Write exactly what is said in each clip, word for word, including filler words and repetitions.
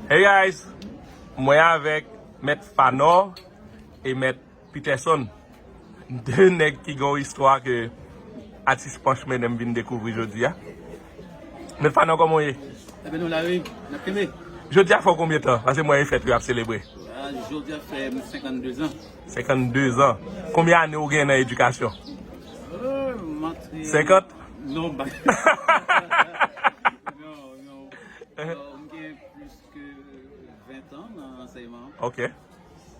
Hey guys, mwen avèk Mèt Fanò e Mèt Peterson. De nèg ki gen yon istwa ke atis Panch mennen m vin dekouvri jodi a. Mèt Fanò, kòman w ye? Ebyen, nou la, wi. N ap kenbe. Jodi a fè w konbyen tan? Paske mwen e fèt wi ap selebre. Ah, jodi a fè m senkannde zan. Senkannde zan. Konbyen ane w gen nan edikasyon? Euh, m antre... Senkant? Non, ba... Non, non. Euh, m gen plis ke ven tan nan ansèyman. Ok.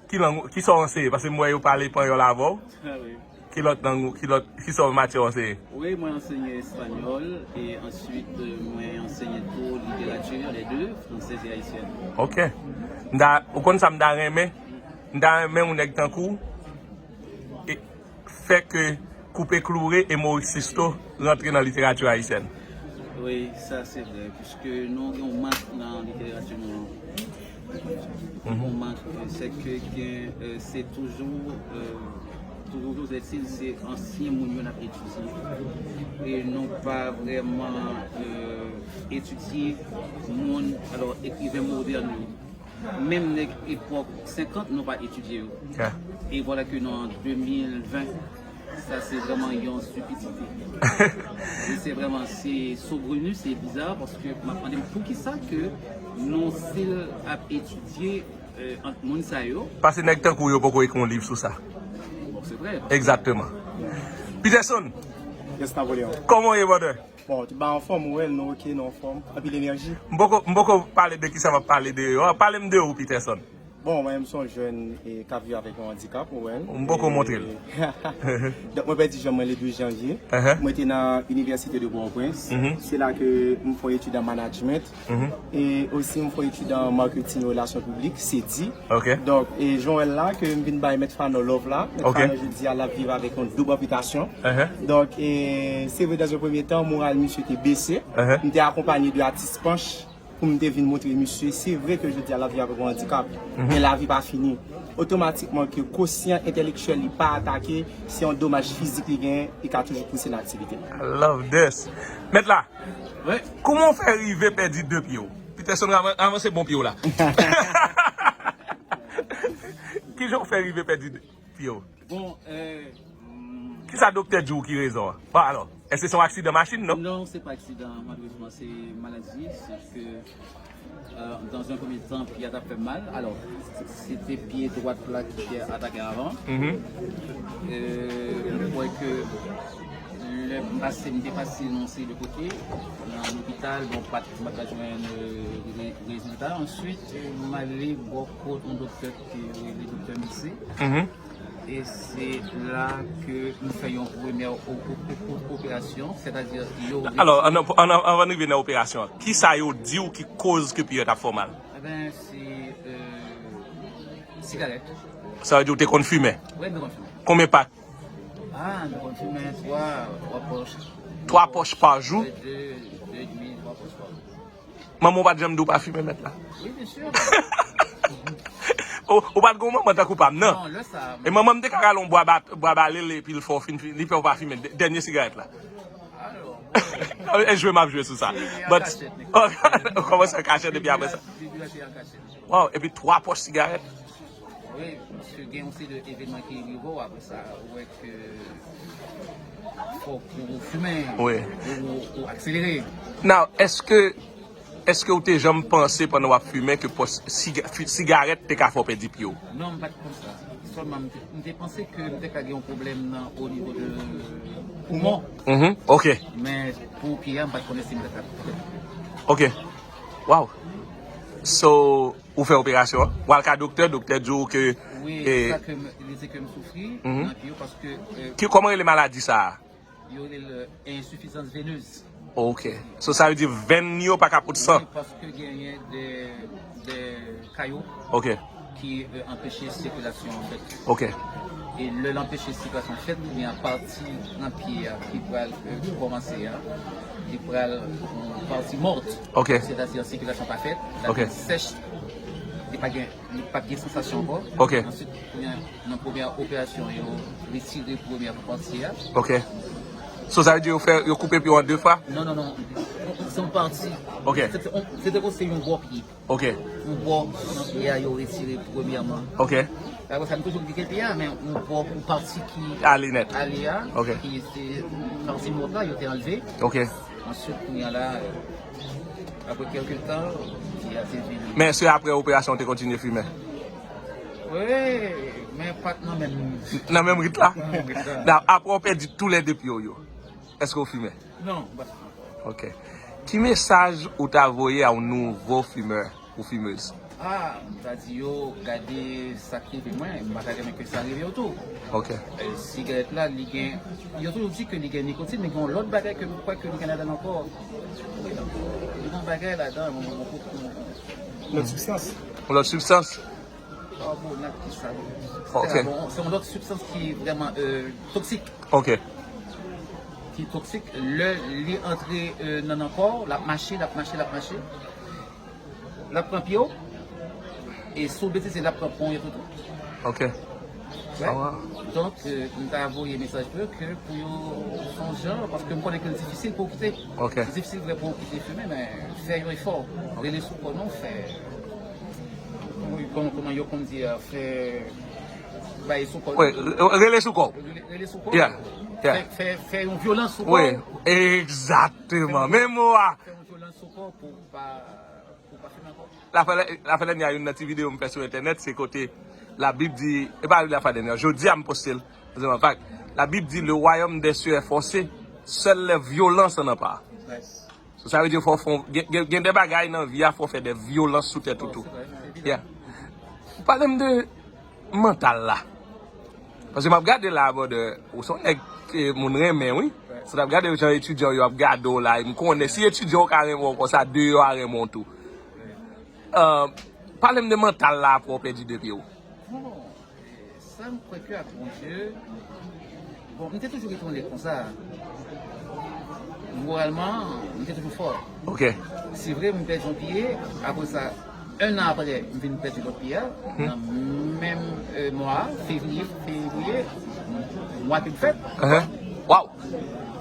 Ki lang, kisa w anseye? Paske m wè yo pale panyòl avè w. Ah, wi. Ki lòt lang, ki lòt, kisa w matyè w anseye? Wi, mwen ansenye espanyòl e answit, euh, mwen ansenye tou literati, les deux, française et haïtienne. Ok. M ta, ou konn sa m ta renmen? M ta renmen yon nèg tankou w e fè ke Koupe Kloure e Maurice Sisto rantre nan literati ayisyèn. Wi, sa se vre, piske nou gen yon mank nan literati nou an. Mhm. Yon mank, se ke gen, euh, se toujou, euh, toujou, toujou se, se ansyen moun yo n ap etidye. E nou pa vrèman, euh, etidye moun, alò, ekriven modèn yo. Menm nèg epòk senkant, nou pa etidye yo. Yeah. E vwala ke nou an de mil ven, sa se vrèman yon stipidite. E se vrèman, se sogrenu, se biza, paske m ap mande m poukisa ke nou still ap etidye, euh, ant moun sa yo. Paske nèg tankou w yo poko ekri yon liv sou sa. Bon, se vre. Egzakteman. Peterson, Yes, Napoleon. Kòman w ye, brother? Bon, tout bagay anfòm, ou wè, nou oke, nou anfòm. Anpil enèji. M poko, m poko pale de kisa m ap pale de yo. Pale m de ou, Peterson. Bon, mwen, m se yon jèn, e, k ap viv avèk yon andikap, ou wè. M poko montre l. Donk, mwen pèdi je m, mwen, le douz janvye. Uh-huh. Mwen te nan Université de Port-au-Prince. Mhm. Se la ke m fè etid an management. Mhm. E osi, m fè etid an marketing e relasyon piblik, sedi. Ok. Donk, e jan w wè l la, ke m vin bay Mèt Fanò love la. Mèt Ok. Fanò, jodi a, l ap viv avèk yon doub anpitasyon. Uh-huh. Donk, e, se vre, dans un premier temps, moral misye te bese. Uh-huh. M te akonpanye de atis Panch pou m te vin montre misye, se vre ke jodi a, l ap viv avèk yon andikap. Mhm. Men lavi pa fini. Otomatikman ke kosyan entèlektyèl li pa atake, se yon domaj fizik li genyen, li ka toujou pouse nan aktivite l. I love this. Mèt la, Wi. Kòman w fè rive pèdi de pye w? Peterson, avan-, avanse bon pye w la. Kijan w fè rive pèdi de pye w? Bon, euh, Kisa doktè di w ki rezon an? Bon, alò, èske se yon aksidan machin, non? Non, se pa aksidan, malerezman, se maladi, se ke, euh, dans un premier temps, pye a t ap fè m mal. Alò, se te pye dwat la ki te atake avan. Mhm. Euh, m kwè ke lè m pase, m te pase nan yon seri de kote, nan lopital, bon, pa t, m pa t ka jwenn, euh, re-, rezilta. Answit, m ale bò kot yon doktè ki rele doktè Missé. Mhm. E se la ke m fè yon premyè o-, o-, o-, o-, operasyon, sètadi yo... Alò, ann, ann, anvan n rive nan operasyon an, kisa yo di w ki koz ke pye a t ap fè w mal? Eben, se, euh, sigarèt. Sa vle di w te konn fimen? Wi, m te konn fimen. Konbyen pak? Ah, m te konn fimen twa, twa pòch. Twa pòch pa jou? De, de, de edmi, twa pòch pa jou. Manman w pa t janm di w pa fimen, mèt la? Wi, byen si. Ou, ou pa t gen yon manman tankou pa m, non? Non, lè sa. E manman m te ka rale yon bwa ba-, bwa bale l epi l fè w fin, fin, li fè w pa fimen dè-, dènye sigarèt la. Alò, bon. E jwe m ap jwe sou sa. But, ou kòmanse an kachèt epi apre sa. Wow, epi twa pòch sigarèt. Wi, paske gen yon seri de evenman ki rive w apre sa, ou wè ke fòk ou fimen, wi, ou, ou akselere. Now, èske, èske w te janm panse pandan w ap fimen ke pòch siga-, fi-, sigarèt te ka fè w pèdi pye w? Non, m pa t konn sa. Sèlman, m te, m te panse ke m te ka gen yon pwoblèm nan, o nivo de poumon. Mhm, ok. Men pou pye a, m pa t konnen si m te ka. Ok. Wow. So, ou fè operasyon an? W al ka doktè, doktè di w ke... Wi, e sa ke m, li di ke m soufri, mhm, nan pye yo, paske, euh, ki, kòman rele maladi sa a? Yo rele l, euh, ensifizans venez. Ok. So, sa vle di venn yo pa ka pot san? Wi, paske genyen de, de kayo, ok, ki, euh, anpeche sikilasyon an fèt. Ok. E lè l anpeche sikilasyon fèt, ebyen, pati nan pye a ki pral, euh, kòmanse a, li pral, euh, pati mòt. Ok. Sètadi sikilasyon pa fèt, ok, lavi sèch, li pa gen, li p ap gen sansasyon ankò. Ok. Answit, kounye a, nan premyè operasyon, yo retire premyè pati a. Ok. So, sa vle di yo fè, yo koupe pye w an de fwa? Non, non, non. Yon pati. Ok. Se te, se te konsidere yon bò pye. Ok. Yon bò nan pye a, yo retire premyèman. Ok. Apre sa, nou toujou gen pye a, men yon bò, yon pati ki ale nèt. Ale a, ok, ki se pati nòt la, yo te anleve. Ok. Answit, kounye a la, apre kèlke tan, pye a te vini. Men èske apre operasyon ou te kontinye fimen? Wi, men pa t nan menm. Nan menm rit la? Nan menm rit la. Nan, apre w pèdi toulède pye w yo, èske w fimen? Non, m pa fimen ankò. Ok. Ki mesaj ou ta voye a yon nouvo fimè ou fimez? Ah, m ta di yo, gade sa k rive mwen, m pa ta renmen ke sa rive yo tou. Ok. E, sigarèt la, li gen, yo toujou di ke li gen nikotin, men gen yon lòt bagay ke m kwè ke li gen ladan l ankò. Li gen yon bagay ladan, yon, yon, yon, yon, yon lòt sibstans. Yon lòt sibstans? Karbonat, ki sa? Ok. Se yon, se yon lòt sibstans ki vrèman, euh, toksik. Ok. Ki toksik. Lè li antre, euh, nan, nan kò w, l ap mache, l ap mache, l ap mache. L ap pran pye w. E si w betize, l ap pran pon yo tou. Ok. Wè. Ah, wow. Donk, euh, m ta voye mesaj pou yo ke pou yo sonje, paske m konnen ke l difisil pou w kite. Ok. Li difisil vre pou w kite fimen, men fè yon efò. Rele sou kò nou, fè, wi, kòman, kòman yo konn di, euh, fè, bay sou kò. Wi, re-, rele sou kò. Rele, rele sou kò. Yeah, yeah. Fè, fè, fè yon vyolans sou kò. Wi, egzakteman. Men mo a. Fè yon vyolans sou kò pou pa, pou pa fimen ankò. Lafèdènya, youn nan ti videyo m fè sou entènèt, se kote Labib di, e pa Lafèdènya, jodi a m poste l, Labib di, le royaume des cieux est forcé, seule la violence en empare. So, sa vle di, fò, fò, gen, gen, gen de bagay nan vi a, fò fè de vyolans sou tèt ou tou. Yeah. Pale m de mantal la. Paske m ap gade la, brother, ou se yon nèg ke moun renmen, wi. So, m ap gade jan etidyan yo ap gade w la, e m konnen si etidyan yo ka renmen w konsa, deyò a renmen w tou. Euh, pale m de mantal la apre w pèdi de pye w. Bon, e, sa m kwè ke ak Bondye, bon, m te toujou rete yon nèg konsa. Moralman, m te toujou fò. Ok. Se vre, m pèdi yon pye, apre sa, en an apre, m vin pèdi lòt pye a, nan menm, euh, mwa, fevriye, fevriye, mwa ke m fèt. Uh-huh. Wow!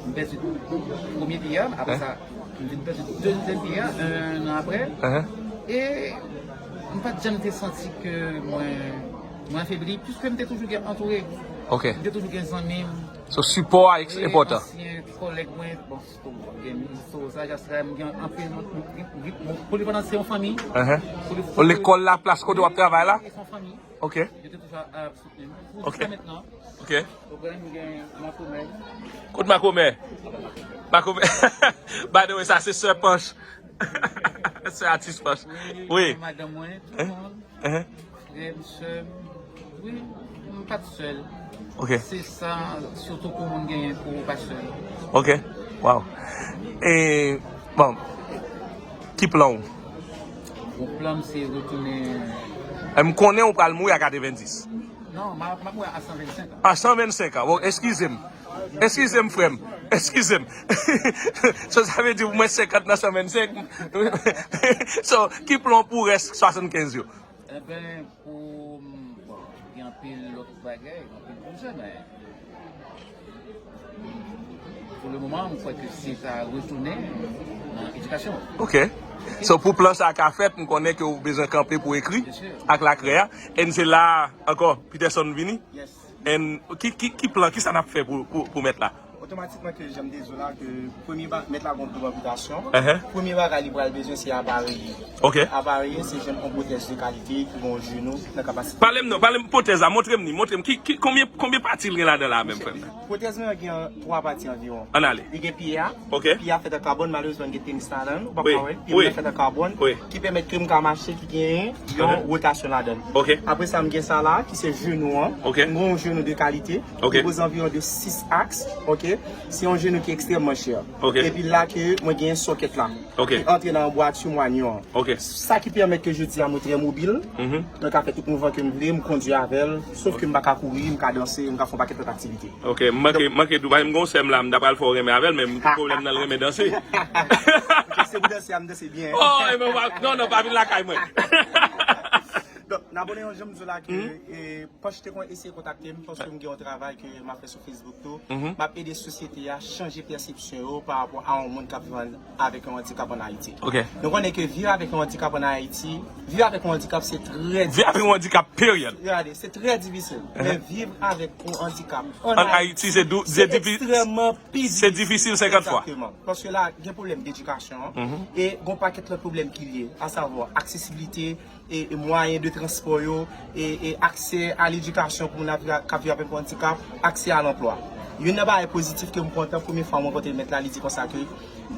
M pèdi premye pye a, apre sa, m vin pèdi dezyèm pye a, en an apre. Uh-huh. E m pa t janm te santi ke mwen, mwen afebli, piske m te toujou gen antoure. Ok. M te toujou gen zanmi m. So, sipò a enpòtan. Wi, ansyen kòlèg mwen, bon, gen, so, sa, jas la, m gen anpil, m, m, m, m, pou li pandan se yon fanmi. Uh-huh. Pou li, pou lekòl la, plas kote w ap travay la? Se yon fanmi. Ok. Yo te toujou ap soutni m. Ok. Jiska mentnan. Ok. Ou konnen m gen makomè. Kote makomè? Makomè. By the way, sa se sè Panch. Sè atis Panch. Wi, wi. Madanm mwen, tout moun. Hein? Frè m, sè m. Wi, m pa t sèl. Ok. Se sa, sitou pou moun genyen pou ou pa sèl. Ok. Wow. E, bon, ki plan w? Bon, plan m se retounen. E m konnen ou pral mouri a katrevenndis. Non, m a, m ap mouri a san vennsenk an. A san vennsenk an. Bon, eskize m. Eskize m, frè m. Eskize m. So, sa vle di pou mwen senkant nan san vennsenk. So, ki plan w pou rès swasannkenz yo? Enben, pou, bon, gen anpil lòt bagay, anpil pwojè, men pou le moman, m kwè ke se ta retounen nan edikasyon. Ok. So, pou plan sa a ka fèt, m konnen ke w bezwen kanpe pou ekri ak lakrè a. E se la ankò, Peterson vini. Yes. And ki, ki, ki plan, ki sa n ap fè pou, pou, pou mèt la? Otomatikman ke jan m te di w la, ke premye ba-, mèt la gen yon plan repitasyon. Uh-huh. Premye bagay li pral bezwen se apareye. Ok. Apareye se jwenn yon pwotèz de kalite ki gen yon jenou nan kapasite. Pale m non, pale m pwotèz la, montre m ni, montre m ki, ki, konbyen, konbyen pati l gen ladan la menm, frè m? Pwotèz mwen gen twa pati anviwon. Ann ale. Li gen pye a. Ok. Pye a fèt an kabòn, malerezman gen tenis ladan l, ou pa ka wè. Pye mwen fèt an kabòn, ki pèmèt ke m ka mache, ki gen yon wotasyon ladan l. Ok. Apre sa, m gen sa la, ki se jenou an. Ok. M gen yon jenou de kalite. Ok. Konpoze anviwon de sis aks. Ok. Se yon jenou ki ekstrèmman chè. Ok. Epi la ke mwen gen sòkèt la. Ok. Ki antre nan anbwati mwanyon an. Ok. Sa ki pèmèt ke jodi a mwen trè mobil. Mhm. Mwen ka fè tout mouvman ke m vle, m kondui avè l, sof ke m pa ka kouri, m ka danse, m ka fè yon pakèt lòt aktivite. Ok, m manke, manke di w, m gen yon sè m la, m ta pral fè w renmen avè l, men m gen pwoblèm nan l renmen danse. Ok, se pou danse a, m danse byen. Oh, e men w pa, non, non, pa vin lakay mwen. Donk, Napoleon, jan m di w la ke, e, Panch te konn eseye kontakte m paske m gen yon travay ke m ap fè sou Facebook tou. M ap ede sosyete a chanje pèsepsyon yo pa rapò a yon moun k ap viv an, avèk yon andikap ann Ayiti. Nou konnen ke viv avèk yon andikap ann Ayiti, viv avèk yon andikap, se trè difisil. Viv avèk yon andikap, period. Gade, se trè difisil. Men viv avèk yon andikap ann Ayiti, se dou-, se difi-, ekstrèmman pi difisil. Se difisil senkant fwa. Egzakteman. Paske la, gen pwoblèm edikasyon, e gen yon pakèt lòt pwoblèm ki lye, asavwa aksesibilite, e, e mwayen de transpò yo, e, e aksè a ledikasyon pou moun ap viv a-, k ap viv avèk yon andikap, aksè a lanplwa. Youn nan bagay pozitif ke m kontan, premye fwa m rankontre mèt la, li di konsa ke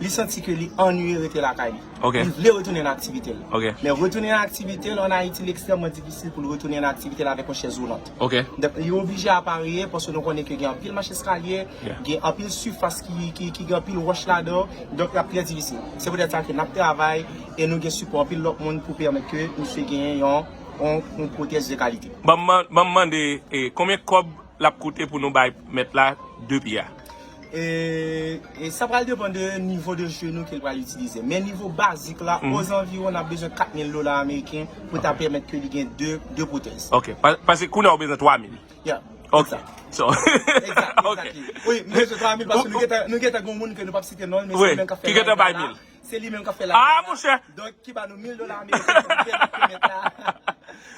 li santi ke li annuye rete lakay li. Li vle retounen nan aktivite l. Men retounen nan aktivite l, ann Ayiti, li ekstrèmman difisil pou l retounen nan aktivite l avèk yon chèz woulant. Donk, li oblije apareye, paske nou konnen ke gen anpil mach eskalye, gen anpil sifas ki, ki, ki gen anpil wòch ladan, donk l ap trè difisil. Se poutèt sa ke n ap travay e nou gen sipò anpil lòt moun pou pèmèt ke misye genyen yon, yon, yon pwotèz de kalite. Ban m man-, ban m mande, e, konbyen kòb l ap koute pou nou bay mèt la de pye a? E, e sa pral depann de nivo de jenou ke l pral itilize. Men nivo bazik la, ozanviwon, n ap bezwen kat mil dola ameriken pou ta pèmèt ke li gen de, de pwotèz. Ok, pa-, paske kounye a ou bezwen twa mil. Yeah. Ok. Exact. So, exact, ok. Exactly. Wi, m bezwen twa mil paske nou gentan, nou gentan gen yon moun ke nou p ap site non l, men se li menm k ap fè live la. Ki gentan bay mil. Se li menm k ap fè live la. Ah, monchè. Donk, ki ba nou mil dola ameriken pou pèmèt ke mèt la,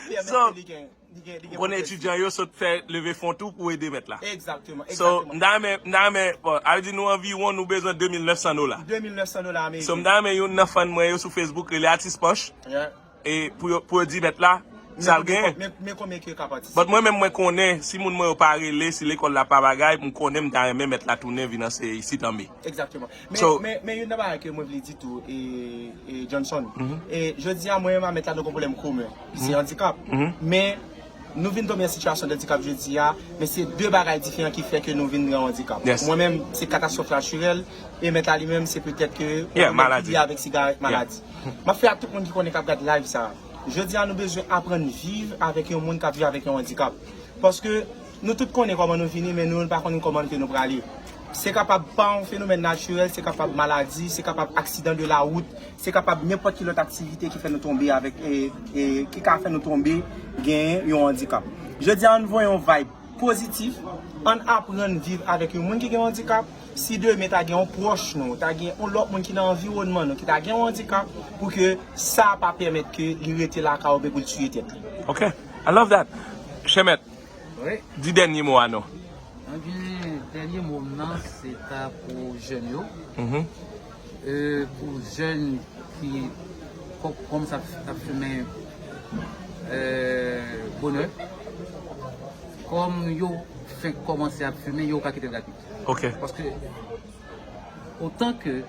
pèmèt ke li gen, li gen, li gen pwotèz. Ou konnen etidyan yo sot fè leve fon tou pou ede mèt la. Egzakteman, egzakteman. So, m ta renmen, m ta renmen, bon, a vle di nou anviwon nou bezwen de mil nèf san dola. De mil nèf san dola ameriken. So, m ta renmen youn nan fan mwen yo sou Facebook rele Atis Panch. Yeah. E pou yo, pou yo di mèt la sa l genyen. Men konbyen ke ka patisipe? But mwen menm, mwen konnen, si moun mwen yo pa rele, si lekòl la pa bagay, m konnen m ta renmen mèt la tounen vin anseye isit an Me. Egzakteman. Men, men, men youn nan bagay ke mwen vle di tou, e, e Johnson, e jodi a, mwen menm a mèt la, nou gen pwoblèm komen, ki se andikap. Men, nou vin tonbe an sitiyasyon de andikap jodi a, men se de bagay diferan ki fè ke nou vin nan andikap. Mwen menm, se katastwòf natirèl, e mèt la li menm, se petèt ke yon pwoblèm ki lye avèk sigarèt, maladi. M ap fè ak tout moun ki konnen k ap gad live sa a. Jodi a, nou bezwen aprann viv avèk yon moun k ap viv avèk yon andikap. Paske nou tout konnen kòman nou vini, men nou, nou pa konn kòman ke nou prale. Se kapab pa yon fenomèn natirèl, se kapab maladi, se kapab aksidan de lawout, se kapab nenpòt ki lòt aktivite ki fè nou tonbe avèk, e, e, ki ka fè nou tonbe gen yon andikap. Jodi a, ann voye yon vibe pozitif, ann aprann viv avèk yon moun ki gen yon andikap. Si demen ta gen yon pwòch nou, ta gen yon lòt moun ki nan anviwònman nou, ki ta gen yon andikap, pou ke sa pa pèmèt ke li rete lakay oubyen pou l tiye tèt li. Ok, I love that. Chè mèt, wi, di dènye mo a nou. Ebyen, dènye mo m nan, se ta pou jèn yo. E, pou jèn ki kò-, kòmanse ap, ap fimen, e, bonè, kòm yo fenk kòmanse ap fimen, yo ka kite l rapid. Ok. Paske otan ke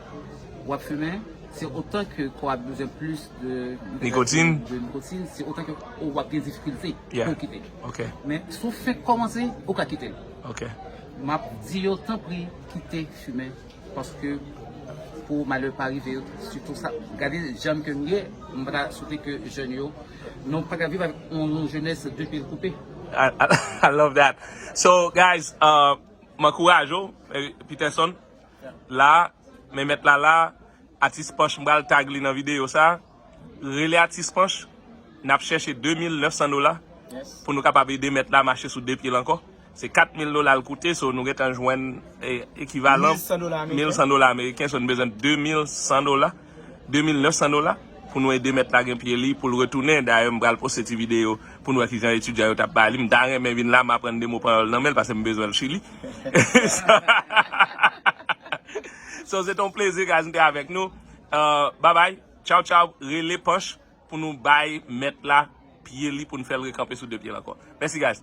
w ap fimen, se otan ke kò a bezwen plis de nikotin, de nikotin, se otan ke w ap gen difikilte pou w kite l. Ok. Men si w fenk kòmanse, ou ka kite l. Ok. M ap di yo, tanpri, kite fimen. Paske pou malè pa rive yo, sitou sa, gade jan ke m ye, m pa ta swete ke jèn yo, nou pa ta viv avèk yon, yon jenès de pye koupe. I, I, I love that. So, guys, uh, m ankouraje w, eh, Peterson, la, men mèt la la, Atis Panch, m pral tag li nan videyo sa. Rele Atis Panch, n ap chèche de mil nèf san dola pou nou kapab ede mèt la mache sou de pye l ankò. Se kat mil dola l koute, so nou gentan jwenn, e, ekivalan mil san dola ameriken, so nou bezwen de mil san dola, de mil nèf san dola pou nou ede mèt la gen pye li, pou l retounen. Dayè, m pral poste ti videyo pou nou wè kijan etidyan yo t ap bay li. M ta renmen vin la, m aprann de mo panyòl nan men l, paske m bezwen l Chili. So, se te yon plezi, guys, nou te avèk nou. Uh, bye bye. Tchaw, tchaw. Rele Panch pou nou bay mèt la pye li, pou nou fè l rekanpe sou de pye l ankò. Mèsi, guys.